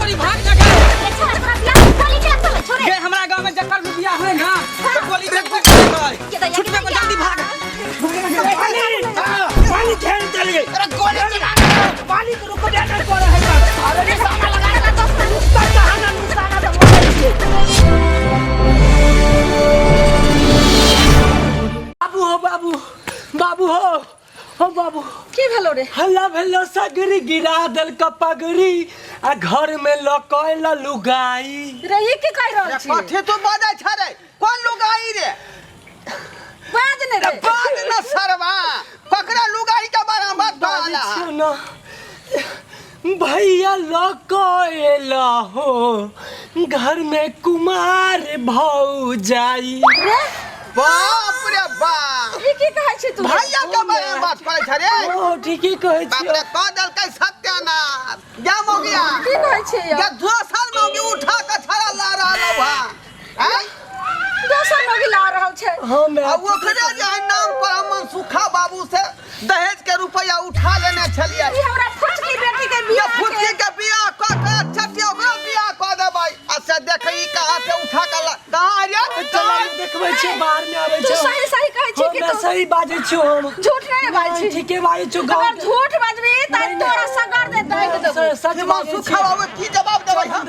छोरी भाग जा गे। रे छोरा, तोरा बियाह में गोली चला चले छोरे। गे हमरा गांव में जकर भी बियाह होय ना तो गोली चलबे करतै। के दैया, छुटबे के को दैया। जल्दी भाग। पानी खेल चल गई। अरे गोली चला। पानी के रुको दे नहीं पड़े है। अरे निशाना लगा देला दोस्त। कहां निशाना तो मारे छियै। बाबू हो, बाबू, बाबू हो, हो बाबू। की भेलो रे? हल्ला भेलो, सगरी गिरा देल पगड़ी आ घर में लकैल लुगाई। रे, ई की कहि रहल छी? कथी तू बजै छ रे? कोन लुगाई रे? बाज ने रे। बाज न सरवा, ककरा लुगाई के बारे में बात बाजै कहला? छियौ न भैया, लकैल हो घर में कुमार भौ जाई। रे। बाप रे बाप! ई की कहै छी तू? भैया के बारे में बात करै छ रे? ओ ठीके कहै बाप छियौ। रे, कह देलकै सत्यानाश गे मौगिया। की कहै छी यौ? गे, दोसर मौगी उठा के छड़ा ला रहल हौ हैं? दोसर मौगी ला रहल छै? हाँ मैं। आ ओकरे जे है नाम पर हम मनसुखा बाबू से दहेज के रुपया उठा लेने छलियै। ई हमरा फुचकी बेटी के ये बियाह फुटकी के के बियाह कऽ के चटिया ओकरो बियाह कऽ देबै आ से देखै ई कहाँ से उठा के कहाँ रे? चल देखबै छियै, बाहर में आबै तू छै। सही सही कहै छी कि हम तू सही बाजै छियौ हम। झूठ नहीं बाजै छी? ठीके बाजै छियौ गाँव। अगर झूठ बाजबी त नहीं, तोरा सगर दे दागि देबौ। सच बाजै मनसुखा छियौ। बाबू की जवाब देबै हम?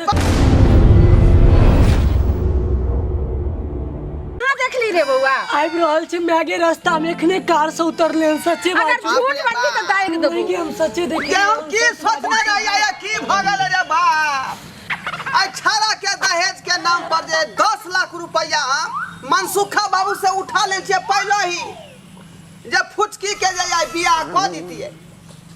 कहाँ देखली रे बौआ? आबि रहल छै मैगे, रास्ता में एखने कार से उतरले हन, सच्चे अगर बात। झूठ बाजबी त दागि देबौ। नहीं कि हम सच्चे जे देखिए। हम की सोचने रहियै आ की भऽ गेलै रे बाप। अठारह के दहेज के नाम पर जे 10 लाख रुपया हम मनसुखा बाबू से उठा ले छियै पहले ही, जे फुचकी के जे आइ बियाह कऽ दितियै,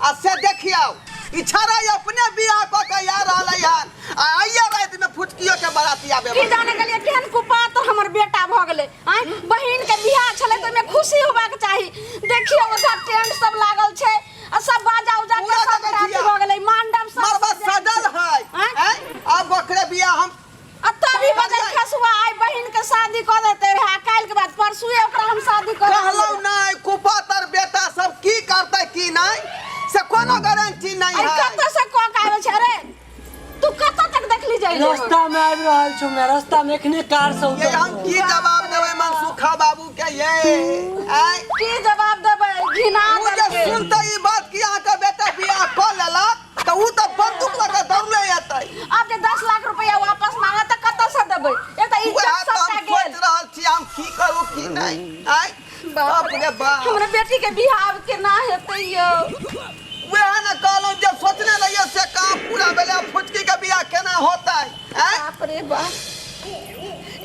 आ से देखियौ ई छड़ा अपने बियाह कऽ के आ रहलै हन आ आइए राति में फुचकियो के बाराती आबे। की जाने गेलियै केहन कुपात्र हमर बेटा भऽ गेलै। आँय, बहिन के बियाह छलै तऽ ओहिमे खुशी होबाक चाही। देखियौ, ओतऽ टेंट सब लागल छै आ सब बाजा उजा के पूरा सब देखै अथी छियै। भऽ गेलै, मंडप सब मरबा सजल है। आँय? आँय? आब ओकरे बियाह हम आ तभी बजल खसुआ आइ बहिन के शादी कऽ देते रहे आ काल्हि के बाद परसुए ओकरा हम शादी कऽ कहलहुँ नहि, कुपातर बेटा सब की करतै की नहि से कोनो गारंटी नहीं आई है। कतऽ से कऽ के आबै छै? अरे, तू कतऽ तक देखली जाइ? रास्ता में आबि रहल छौ मैं, रास्ता में एखने कार से ये हम उतरल। की जवाब देबै मनसुखा बाबू के ये आँय? की जवाब देबै? घिना ओ जे देलकै। सुनतै ई बात कि अहाँके बेटा बियाह कऽ लेलक तऽ ऊ तऽ बंदूक लऽ कऽ दौड़ले एतै। आब जे 10 लाख रुपया वापस मांगत तऽ कतऽ से देबै? एक तऽ उएह इज्जत तऽ हम सबटा सोचि गेल। रहल छी, हम की करू की नहि। आँय, बाप रे बाप, हमरा बेटी के बियाह आब केना हेतै यौ? उएह ने कहलहुँ, जे सोचने रहियै से काम पूरा भेलै, आब फुचकी के बियाह केना होतै? आँय? बाप रे बाप,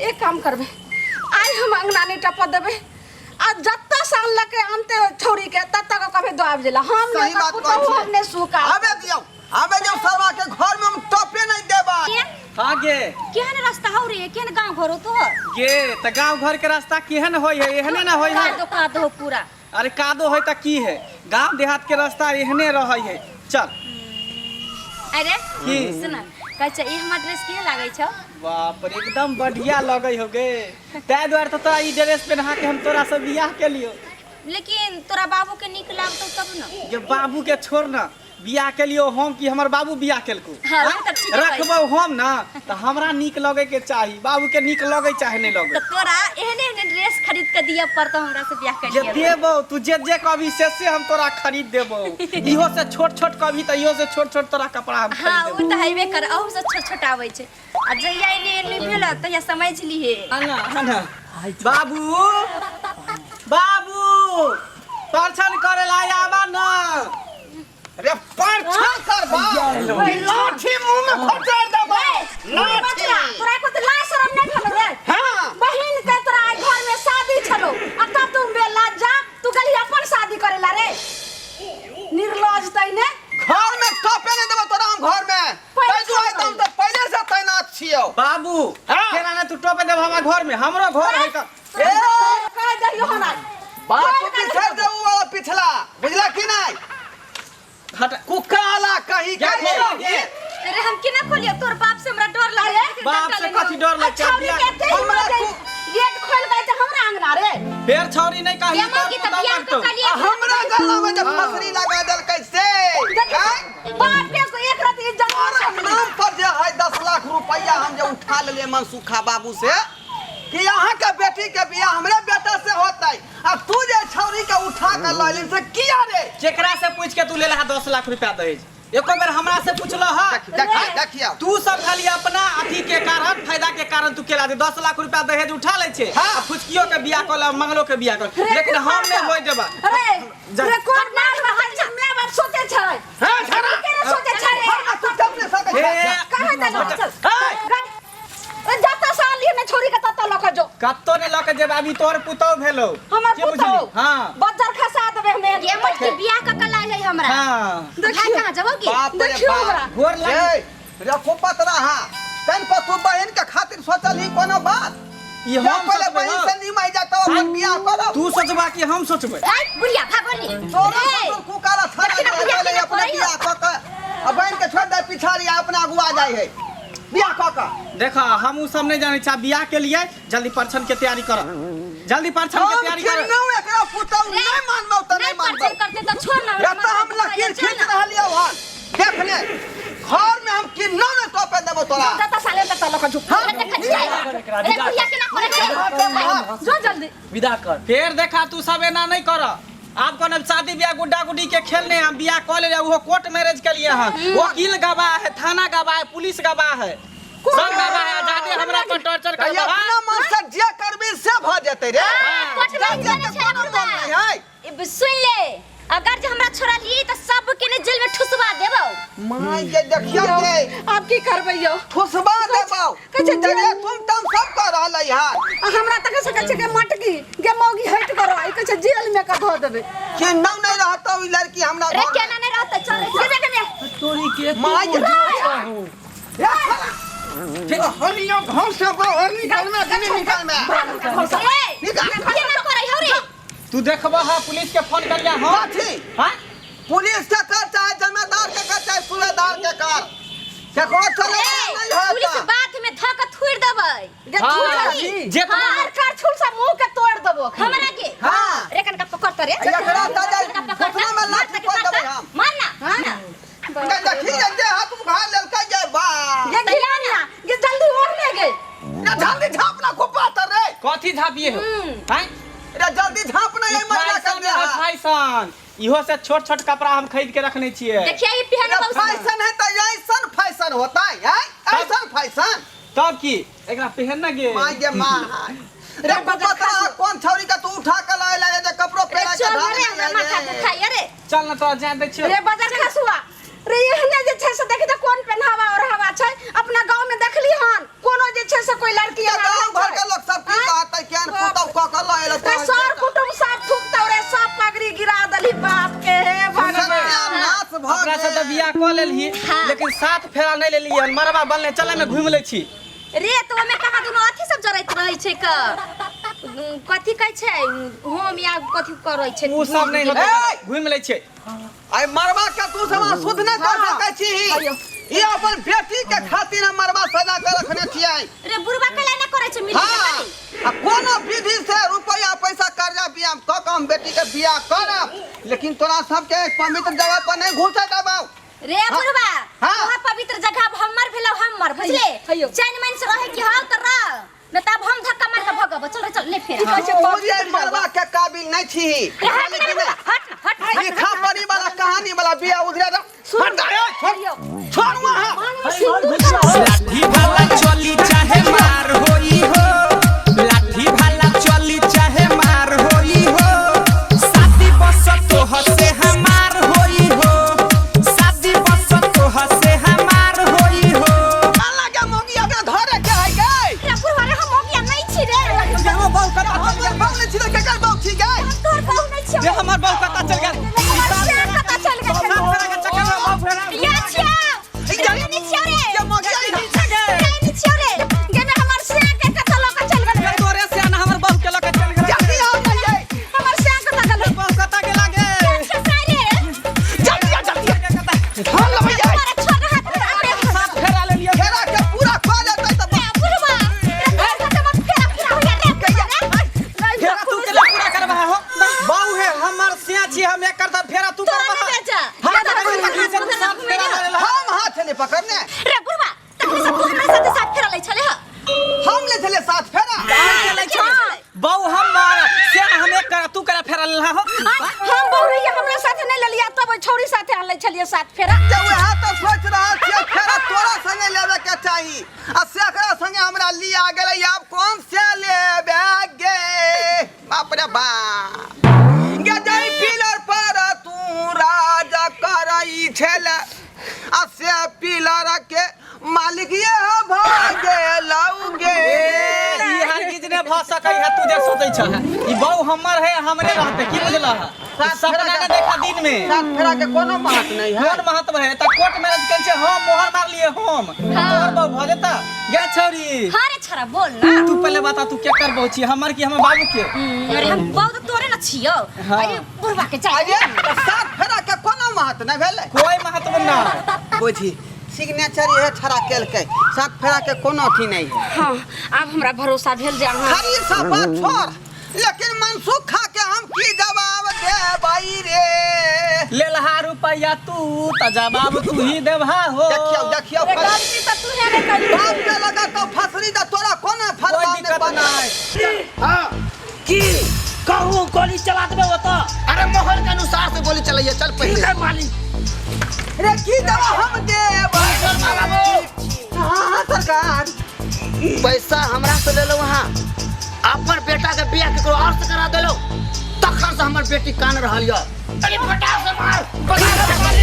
एक काम करबै, आइ हम अंगना नहि टपऽ देबै आ जत्ता से अनलकै आनते छौरी के तत्ता के कभी दो आबि जेला हम सही नहि बात पुतहु कहै छियै। हम नहि सुका आबे दियौ, आबे दियौ, सरवा के घर में हम टपे नहीं देबै। हाँ गे। केहन रास्ता हौ रे? केहन गांव घर हो तोहर? गे, तऽ गांव घर के रास्ता केहन होय है? एहने ना होय है। कादो कादो हो पूरा। अरे, कादो है तऽ की है, गांव देहात के रास्ता एहने रहै है। चल। अरे। की? सुन, कहै छै ई हमर ड्रेस केहन लागै छौ? बाप रे, एकदम बढ़िया लगै हो गे। ताहि दुआरे तऽ तोरा ई ड्रेस पहिना के हम तोरा से बियाह केलियो। लेकिन तोरा बाबू के नीक लागतौ तब न। जे बाबू के छोड़ न, बियाह केलियो हम कि हमर बाबू बियाह केलको? हाँ, ओ तऽ ठीके कहै रखबौ हम ना तऽ हमरा नीक लगे के चाही, बाबू के नीक लगे चाहे नहीं लगे। तऽ तोरा एहने एहने ड्रेस खरीद के दिअ पड़तौ हमरा से बियाह जे करिए। देबौ, तू जे जे कहबी से हम तोरा खरीद देबौ। इहो से छोट छोट कहबी तऽ इहो से छोट छोट तोरा कपड़ा हम हाँ, खरीद ओ देबौ। तऽ हेबे कर, अहू से छोट छोट आबै छै आ जहिया एने एने भेल तहिया समझ लिहे। आना आना। बाबू, बाबू, परछन करे ला आबा ना। रे, परछन करबा लाठी मुंह में खोचार देबै लाठी। बचरा, तोरा को तऽ लाज शरम नहि भेलौ रे? हाँ। बहिन के तोरा आइ घर में शादी छलो आ तब तू बेलज्जा तू गेली अपन शादी करेला रे, निर्लज तैने। घर में टपे नहीं देबै तोरा हम घर में। पहिले ताहि दुआरे तऽ हम तऽ पहिले से तैनात छियौ। बाबू। हाँ। केना ने तू टोपे देब हमरा घर में? हमरो घर है तऽ। ए। कह दहियो हमरा। बात तू बिसरि दे उ वाला पिछला, बुझला कि नहीं? हट। कुकाला कहीं जा, के। खोलो, गे। अरे, हम केना खोलियो? तोर बाप से हमरा डर लागे। बाप से कथी डर लगतै? छौरी बियाह- के एते हमरा हिम्मत है, गेट खोल गए तऽ हमरा अंगना रे? फेर छौरी नहीं कही ये तोर मौगी तऽ पुतहु बियाह लगतौ। कऽ कलिए। आ हमरा गला में जे फसरी लगा देलकै से देखी, आँय? बाप के एक रति इज्जत तोरा नहीं। नाम पर जे है रुपया हम जे उठा लेलियै मनसुखा बाबू से कि अहाँ के बेटी के बियाह हमरे बेटा से होतै आ तू जे छौरी के उठा के लऽ एलही से किया रे? केकरा से पूछ के तू ले लहा 10 लाख रुपया दहेज? एको बेर हमरा से पूछलो हा? देखिए देखिए, तू सब खाली अपना अथी के कारण, फायदा के कारण तू केला दे 10 लाख रुपया दहेज उठा ले छे। हाँ। आ फुचकियो के बियाह कर ले, मंगलो के बियाह कर, लेकिन हम नहीं होय देबा। अरे रे कोन मार रहल छै? my बाप सोचे छै। हां छरा के सोचे छै रे? हां, तू चुप नहीं सकै हे, छै। कहाँ चल चल हे, ए, जतऽ से आनलियै ने छोरी के ततऽ लऽ के जो। कत्तो ने लऽ के जेब, अभी तोहर पुतोह भेलो। हमर के बुझली? पुतोह? हाँ। बज्जर खसा देबै हमे। ये मत के बियाह क कला है हमरा। हाँ। भाई कहाँ जबो की? बाप रे देखियो बाप। हमरा। गोर लागी। ए, रे पतरा हाँ तन पर तू बहन के खातिर सोचल ही कोनो बात? ई जब हम पहले सोचबै, बहन हाँ। से निमाई जा तब अपन बियाह करब। तू सोचबा कि हम सोचबै? आई बुढ़िया भागोली। तोरा रे, ससुर कुकारा छड़ा देखी ना दे बुढ़िया पहले केना अपने करैया। बियाह क के आ बहन के छोड़ दे पिछाड़ी आ अपना अगुआ जाय है बियाह क के। देखा हम उ सब नहीं जानै छी, बियाह के लिए जल्दी परछन के तैयारी कर, जल्दी परछन के हम तैयारी कर। किन्नौ एकरा पुतौ रे, नहीं मानबौ त नहीं नहीं मानबौ। परछन करते तो छोड़ ना। या तो हम लकीर खींच रहलियौ हन, देख ले घर में हम किन्नौ ने तोपे देबौ तोरा। जतऽ साले ततऽ लऽ के जो। रे देखै छियै? रे बुढ़िया केना करै छै? जो जल्दी विदा कर। फिर देखा तू सब एना नहीं कर। आप कोनो शादी ब्याह गुड्डा गुड्डी के खेल नहीं, हम बियाह कऽ ले, वो कोर्ट मैरिज के लिए हैं, वकील गवाह है, थाना गवाह है, पुलिस गवाह है, सब गवाह है। आजादी हमरा पर टॉर्चर तऽ कर अपना मन से जे करबी से भऽ जेतै रे। कोर्ट मैरिज जे करै के छै कोनो बुढ़वा। मोल नहीं है। ए, सुन ले, अगर जे हमरा छोड़ली त सब के ने जेल में ठुसवा देबौ। माय के देखियो के आब की करबै यौ? ठुसबा देबौ। कहै छै रे तुम तम सब कह रहलै हन। आ हमरा तऽ कहै छै के मटकी गे मौगी हटि करो, ई कहै छै जेल में के धऽ देबै। किन्नौ नहीं रहतौ ई लड़की हमरा रे घर में। केना नहीं रहतै? चल रे, चल रे, तोरी के माय के हूँ। रे साला। हरियो घर से बाहर निकल में कि नहीं निकल में? रे, निकल। केना करै हौ रे? तू देखबा हा, पुलिस के फोन करिया। हां कथी? हां पुलिस के कर चाहे जमेदार के कर चाहे सूबेदार के कर, केकरो चले ए, नहीं होता। पुलिस बात में धक थुर देबै। गे हाँ, थूर देबही। जे तोरा- मार कर छुल से मुंह के तोड़ देबो। हमरा के? हाँ। रे कनका पकड़ त रे। एकरा त जाय कनका पकड़ त। घुटना में लाठी मार त, पड़ देबै मार त। हम। मार ना, मार ना। गे देखी जे देह हाथ उघा लेलकै जे बा। गे गिरा ना, गे जल्दी ओढ़ ले गे। रे जल्दी झाँप ना कुप्पा तर रे। कथी झापिए हो? हैं? रे जल्दी झाँप ना ये महिला के फैशन देह है, हाथ। फैशन। इहो से छोट छोट कपड़ा हम खरीद के रखने छियै। देखिए ई पहन रे बहुत फैशन है त ऐसन फैशन होता है, हैं? ऐसन फैशन। तब की एकरा पहन ना गे। माय गे my. रे कुप्पा तोरा कोन छौरी के तू उठा के लाए लाए जे कपड़ो रे पहिरा के चल धार रे, हमरा माथा दुखाइ रे। चल ना तोरा जाय दै छियौ। रे बजर खसुआ रे, एहने जे छै से देखी त कोन पेन्हावा ओढ़ावा छै। अपना गांव में देखली हन कोनो जे छै से कोई लड़की के एना गाँव रहै घर छै। के लोग सब की कहतै, केहन पुतौ क के लऽ एलै रे तोहर सर बेटा। कुटुम सब थूकतौ रे, सब पगड़ी गिरा देली बाप के। हे भगवान। सत्यानाश भऽ अपना से तऽ गेल। बियाह कऽ लेलही, हाँ। लेकिन सात फेरा नहीं लेली हन, मरबा बनले चले में घूम लै छी। रे तो ओमे कहाँ दुनो अथी सब जरैत रहै छै क कथी कहै छै होम या कथी करै छै उ सब नहीं होतै, ए! घूम लै छै। आइ मरबा के तू सब शुद्ध नहि कर सकै छी। ई अपन बेटी के खातिर हम मरबा सजा के रखने छियै। रे बुढ़बा कैला ना करै छै मिल हाँ, आ कोनो विधि से रुपया पैसा कर्जा बियाह क के हम बेटी के बियाह करब, लेकिन तोरा सबके पवित्र जगह पर नहीं घुसे देबौ। रे बुढ़बा, हाँ। तोहर पवित्र जगह अब हमर भेलौ, हमर बुझले? हैयो। चैन मन से रहे कि हाउ त रह, न तब हम धक्का मार के भगब। चल रे चल ले फेर। कहै छै तू पवित्र जे मरबा के काबिल नहीं छी। रे हट ना बुढ़बा, हट ना, हट, हट, लिखा पढ़ी वाला कहानी वाला बियाह उधरे रह। हट जा, ए, छोड़, छोड़ वहाँ। लाठी भाला चली चाहे मार होई हो, लाठी भाला चली चाहे मार होई हो, शादी बस तोह से हमार होई हो, शादी बस तोह से हमार होई हो। अल्लाह के मोगी अपना घरे के है गे। रे बुढ़बा रे, हम मोगिया नहीं छी रे। हम बहु कर, हम बहु नहीं छी रे, केकर बहु छी गे? हम तोहर बहू नहीं छियौ। जे हमर बहु कतऽ चल गेल? हमर से कतऽ चल गेल? सात फेरा के चक्कर में बहु फेरा। या छियौ। ई जानी नहीं छियौ रे। ये मोगिया ई नीचे गे। चाही आ से एकरा संगे हमरा लिया गेलै। आब कोन से लेबे गे? बाप रे बाप, गे जई पिलर पर तू राज करई छेले आ से पिलर के मालिक ये भ गेलौ गे। ई हरगिज ने भ सकै है तू जे सोचै छह। ई बहु हमर है, हमरे रहते, की बुझलह? सपना ने देखा दिन में। सात फेरा के कोनो महत्व नहीं है। कोन महत्व है? त कोर्ट मैरिज केन छै, हम मोहर मार लिए हम। तोहर बहु भ जेता गे छौरी। हाँ रे छरा, बोल ना। तू पहले बता, तू केकर बहु छी, हमर की हमर बाबू के? अरे हम बहु तो तोरे न छियो। हाँ। अरे बुढ़वा के चाही। अरे त सात फेरा के कोनो महत्व नहीं भेलै। कोई महत्व ना। बुझी सिग्नेचर इहे छड़ा केलकै, सात फेरा के कोनो अथी नहीं है। हाँ, आब हमरा भरोसा भेल जे अहाँ खरी सब बात छोड़, लेकिन मनसुखा के हम की जवाब देबै रे? ले लहा रुपया तू त जवाब तू ही देबहा हो। देखियौ देखियौ, अरे गलती तऽ तू हे ने करी। बाप के लगा तो फसरी त तोरा कोना कोई फरवा ने दिक्कत बना। नहीं। हाँ। की कहू, गोली चला देबै ओतऽ? अरे माहौल के अनुसार से गोली चलैया, चल ठीक पहले। है मालिक। रे की जवाब हम देबै? हाँ हाँ सरकार। पैसा हमरा से ले लो, वहाँ अपन बेटा के बियाह केकरो और से करा देलो, तखन से हमर बेटी कान रहल य। अरे पटाख से मार, पटाख से मार।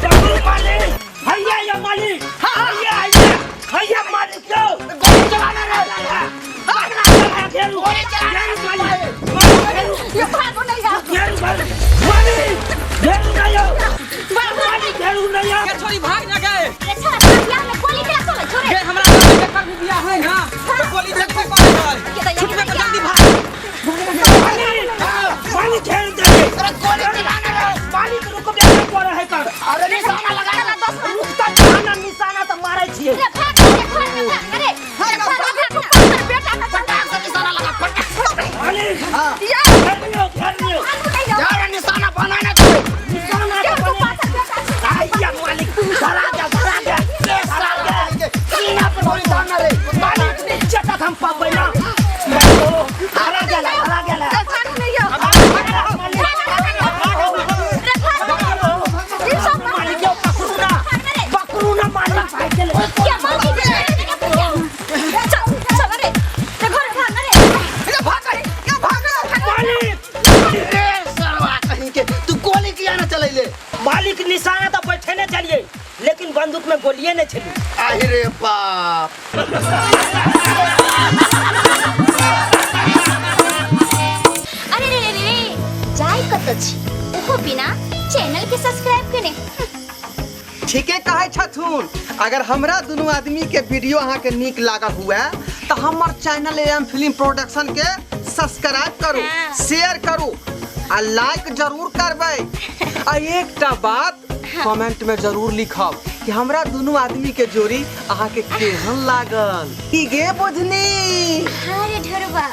जरूर मालिक, हैया या मालिक, हैया हैया हैया मालिक यो। गोली चलाना रे, घेरू गोली चलाना घेरू मालिक, घेरू। ये भागो नहीं है। घेरू मालिक, मालिक घेरू नहीं हो, मालिक घेरू नहीं हो। गे छोरी, भाग ना गए। अरे छरा, तोरा बियाह में गोली केना चलै छौ रे? गे हमरा साथे एकर भी बियाह है ना तो गोली चलबे करे है। के तऽ छुटबे यही के जल्दी भाग। मालिक मालिक घेरू दे। अरे गोली चलाना रे। मालिक रुको, बेटा पड़े है तर। अरे निशाना लगा। चला दस मार। रुकता जाना, निशाना तो मारे छिए। रे भाग रे, घर में भाग रे। रे भाग भाग, तू बेटा का चल। पटाख से निशाना लगा, पटाख से। मालिक हाँ। या घेरू लियो, घेरू लियो। भागो नहीं हो। यार निशाना बनाना तू। निशाना के तो तू बने। पाछा बेटा छी। आइया मालिक, धरा दे, धरा दे, धरा दे। सीना पर गोली दाना रे। मालिक नीचे तक हम पबै ना। धरा गेला, धरा गेला। चल भागो नहीं हो। रे भाग। ई सब मालिक यो पकड़ू ना, पकड़ू ना मालिक, भाग गेलै। के मौगी के चल चल रे, रे घर भाग रे। रे भाग रे, ये भाग रे। मालिक रे सरवा कहीं के तू गोली किया ना चलैले? मालिक निशाना तो बैठे ने चलिए, लेकिन बंदूक में गोलिये नहीं चली। आहि रे बाप। अरे रे रे रे, जाय कत छी ओहो बिना चैनल के सब्सक्राइब केने? ठीके कहै छथुन। अगर हमरा दुनू आदमी के वीडियो अहाँ के नीक लागल हुए तो हमर चैनल एम फिल्म प्रोडक्शन के सब्सक्राइब करू, हाँ। शेयर करू आ लाइक जरूर करबै। आ एकटा बात कमेंट में जरूर लिखब कि हमरा दुनू आदमी के जोड़ी अहाँ के केहन लागल। की गे बुझनी? हाँ रे ढोरबा।